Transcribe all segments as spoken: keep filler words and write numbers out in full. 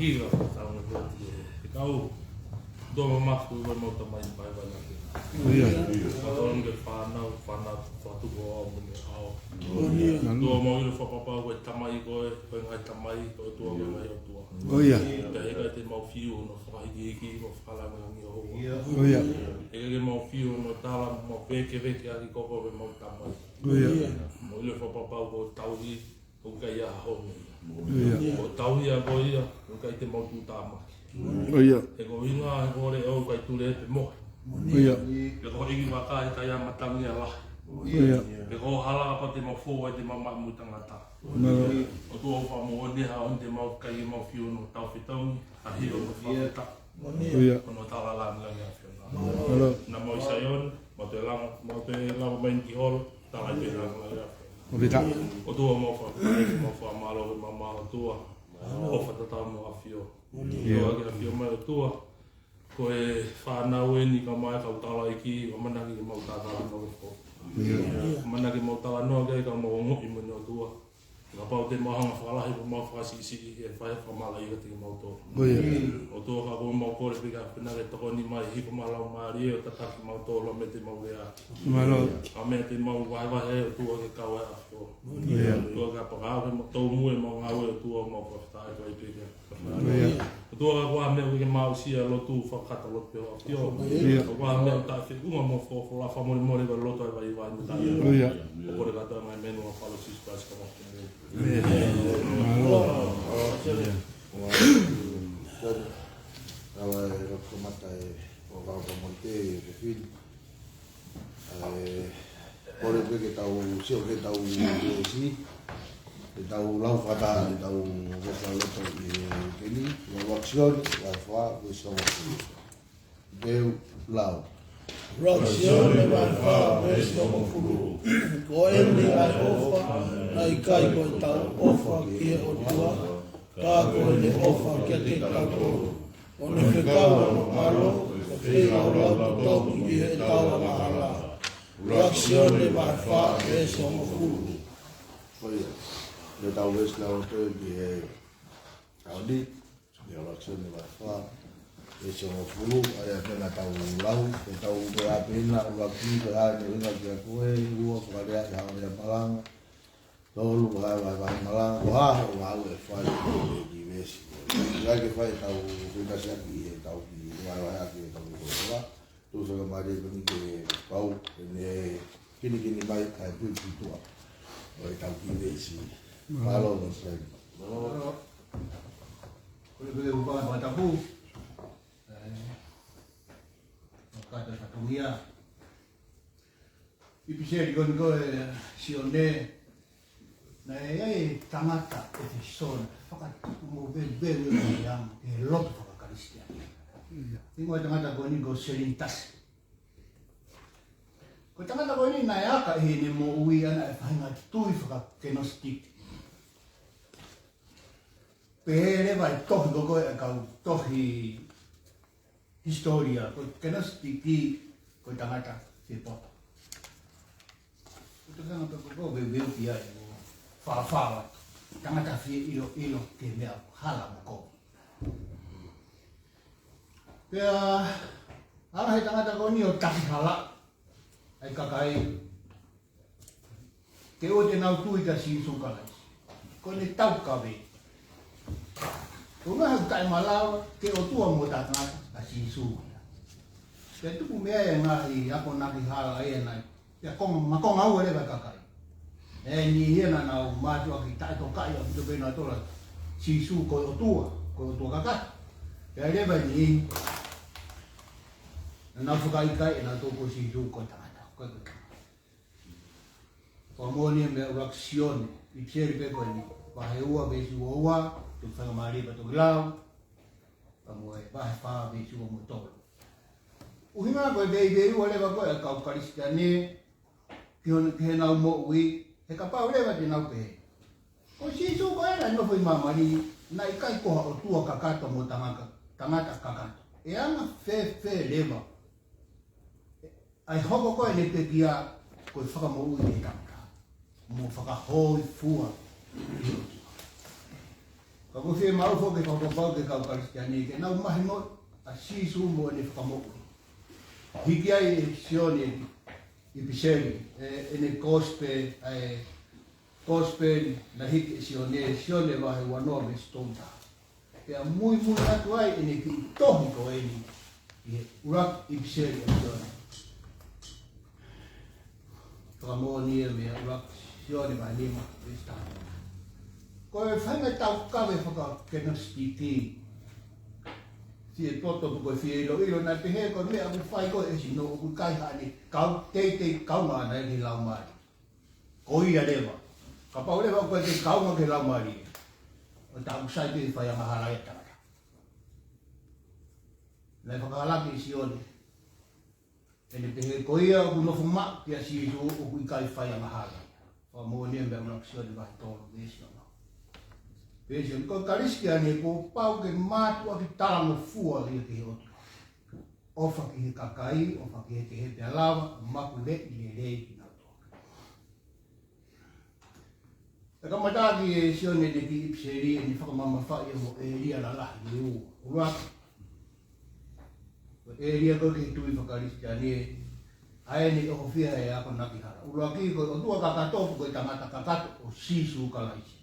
hila, fakaʻaongaʻi ʻe he kau. Tō mamaku ko e mau tamai pai vai na ke. ʻIo. Ka tō ke fānau, fānau, fatu ko au mo ne au. ʻIo. Tō mau ʻilo fakapapau ko e tamai ko e, ko e ngaahi tamai, ko e ʻOtua ko e ngaahi ʻotua. ʻIo. Ka ʻikai te mau fiu hono fakahikihiki, mo fakalangilangi ʻo hoa. ʻIo. ʻIkai ke mau fiu hono tala, mau pekepeke ʻaki ko ko e mau tamai. ʻIo. Mau ʻilo fakapapau ko e tauhi, ʻoku ʻikai ha home. ʻIo. Ko e tauhi ko ia, ʻoku ʻikai te mau tuʻutāmaki. ʻIo. He ko e ʻuhinga he ko e leʻo ʻoku ʻikai tule pe mohe. ʻIo. Pe ko e ʻihi vaka ʻikai ha matangi ia lahi. ʻIo. Pe ko e hala kapau te mau fou ai te mau maʻu mo e tangata. ʻIo. ʻOtua ʻoku fakamoʻoni ha ʻoku te mau kai mau fiu hono tau fetongi, ʻa e ʻoku fakata. ʻIo. Hono tala langilangi ʻa e ʻAfiona. ʻIo. Naʻa mau ʻi Saione, mau toe lava, mau toe lava mai ni ki holo, tala ʻi he langilangi ʻa e ʻAfiona. ʻOtua mau fa-, mau fakamālō, mau mā ʻOtua. ʻOfa tatau mo e ʻAfio. ʻIo. ʻIo, ʻa e ʻAfio mai ʻOtua. Ko e fānau eni ka mai kau tala iki, ʻamanaki ke mau tatala no ke fo. ʻIo. ʻAmanaki mau talanoa ke ka mau ongoʻi mo ne ʻOtua. Kapau te mau hanga fakalahi, ko mau fakasiʻisiʻi, ʻe fai fakamalaʻia kiate kimautolu. ʻIo. ʻOtua ka ko mau kole pē ka pena ke tokoni mai, hifo mai lau mālie ʻo tataki kimautolu, ʻa e meʻa te mau lea. Mālō. ʻA e meʻa te mau vahevahe, ʻOtua ke kau ai ʻa e ʻAfio. ʻIo. ʻOtua ka paka ke mau tau mui, mau ngāue, ʻOtua mau fakafetaʻi ko e pē ke. ʻIo. ʻOtua ka ko e meʻa ke mau sia lotu, fakata lotu pē ʻa e ʻAfio. ʻIo. Ka ko e meʻa taʻe feʻunga mo fo, fo la fakamolemole ka lotu ai vai vai mo taʻe. ʻIo. ʻO kole kātoa mai menu a falo Sīsū Kalaisi ka mau. Mālō. Awa e roto mata e o kau ka monte e fefin. E, kole pē ke tau sio ke tau esi, ke tau lau fakataha, ke tau vesa loto ʻi he keni, ua ʻAfiona, ua fa, ua sio. Teu lau. ʻAfiona ua fa, ua sio mo fulu. Ko eni ʻa e ʻofa, naʻe ʻikai ko ʻetau ʻofa ki he ʻOtua, ka ko ʻene ʻofa kiate kitautolu. ʻO ne fekau hono ʻAlo, ʻo fai ʻa e lau totongi ʻi heʻetau angahala. ʻAfiona ua fa, ua sio mo fulu. Ko ia, ne tau vesi lau atu ki he ʻaho ni, ʻi he ʻAfiona ua fa, ua sio mo fulu, ʻa ia pē naʻa tau lau, ʻe tau pē ʻa pē na, ua ki pē ʻa ne ringa ki a koe, ua fakalea ʻi he ʻaho ni ʻa malanga, tolu, vahe, vahe, vahe malanga, ko e hā hoʻo ngāue ʻe fai ki he kiʻi veesi. ʻIkai ke fai ʻetau fekasiʻaki ʻi heʻetau kiʻi vahevaheʻaki ʻetau kiʻi koloa. Tuʻu fakamālie ko eni ke pau, ke ne kinikini mai, kae pui ki tuʻa. ʻO ʻetau kiʻi veesi. Mālō. Mālō, Mr. Mālō. Ko e pele upa fakatapu. ʻE, ʻo kātaki fatongia. ʻIpiseli ko eni ko e Sione, naʻe ʻi ai e tangata ʻEfesō naʻe fakatupu mo veuveu ʻi he anga, ʻi he lotu fakakalisitiane. ʻIo. Hingoa e tangata ko eni ko Selini Tasi. Ko e tangata ko eni naʻe aka ʻi heʻene moʻui ʻana e faʻahinga tui fakakenositiki. Pehē leva e tohi ko ē ʻa e kau tohi hisitōlia, ko e kenositiki ko e tangata fiepoto. Ko e tangata ko ē veuveu pē ia ʻo fāfā atu. Tangata fie ʻiloʻilo ki he meʻa hala mo kovi. Pea, Hanga he tangata ko eni ʻo takihalaʻi ʻa e kakai ke ʻoua te nau tui kia Sīsū Kalaisi. Ko ʻene taukave. Ko e ngaahi taʻemalava ki he ʻOtua mo e tangata ʻa Sīsū. Pea tupu mei ai e ngaahi akonaki hala ia naʻe, ia konga, makonga ua leva e kakai. Ē, niʻihi ia naʻa nau mātuʻaki taʻetokaʻi ʻaupito pē nautolu ʻa Sīsū ko e ʻOtua, ko e ʻOtua kakato. Pea leva e niʻihi naʻa nau fakaʻikaiʻi ʻe nautolu ko Sīsū ko e tangata, ko e, ko e tangata. Fakamoʻoni ia mei he ʻuluaki Sione, ʻipiseli pē ko eni, vahe ua veesi ua ua, toki faingamālie pea toki lau, pea mo e vahe fā veesi ua mo e tolu. ʻUhinga ko e veiveiua leva ko ē ʻa e kau Kalisitiane ki hon-, ki heʻenau moʻui, he kapau leva te nau pehē, ko Sīsū ko ē naʻe nofo ʻi māmani, naʻe ʻikai ko ha ʻOtua kakato mo tangata, tangata kakato. ʻE anga fēfē leva ʻa e hoko ko ē ʻene pekia ko e fakamoʻui ʻe he tangata mo fakahōifua ʻi he ʻOtua. Ka ʻoku fiemaʻu foki ke fakapapauʻi ki he kau Kalisitiane ke nau mahinoʻi ʻa Sīsū mo ʻene fakamoʻui. Hiki ai ʻe Sione ʻipiseli, ʻe, ʻene kosipeli, ʻa e kosipeli naʻe hiki ʻe Sione, Sione vahe uanoa veesi tolu taha. Pea muimui atu ai ʻene kiʻi tohi ko eni ʻi he ʻuluaki ʻipiseli ʻa Sione. Fakamoʻoni ia mei he ʻuluaki Sione vahe nima veesi taha. Ko e faʻahinga taukave fakakenositiki, fie poto pe ko e fie ʻiloʻilo, naʻe pehē ko e meʻa ʻoku fai ko ē ʻe he sino ʻoku ʻikai haʻane kau, teitei kaunga ʻana ia ki he laumālie. Ko ia leva. Kapau leva ʻoku ʻikai ke kaunga ki he laumālie, ʻo tā ʻoku sai pē fai angahala ia ʻa e tangata. Naʻe fakahalaki ʻe Sione ʻene pehē ko ia ʻoku nofo maʻu kia Sīsū ʻoku ʻikai fai angahala. Fakamoʻoni ia mei he ʻuluaki Sione vahe tolu veesi ono. Veesi ono, ko e Kalisitiane kuo pau ke mātuʻaki talangofua ia ki he ʻOtua. ʻOfa ki he kakai, ʻofa ki he kehe pea lava, mapuleʻi lelei kinautolu. ʻE kamata ʻaki ʻe Sione ʻene kiʻi ʻipiseli ʻene fakamamafaʻi ia mo e ʻēlia lalahi ʻe ua. ʻUluaki, ko e ʻēlia ko ē ki he tui faka-Kalisitiane, ʻa ē naʻe ʻohofia ʻe he akonaki hala. ʻUluaki, ko e ʻOtua kakato, ko e tangata kakato, ʻo Sīsū Kalaisi.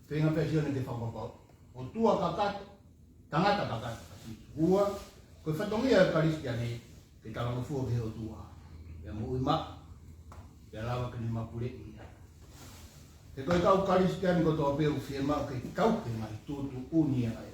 Feinga pē ʻa Sione ke fakapapauʻi, ʻOtua kakato, tangata kakato ʻa Sīsū. Ua, ko e fatongia ʻo e Kalisitiane ke talangofua ki he ʻOtua, pea moʻui maʻa, pea lava ke ne mapuleʻi ia. He ko e kau Kalisitiane kotoa pē ʻoku fiemaʻu ke tauhi e ngaahi tuʻutuʻuni ʻa e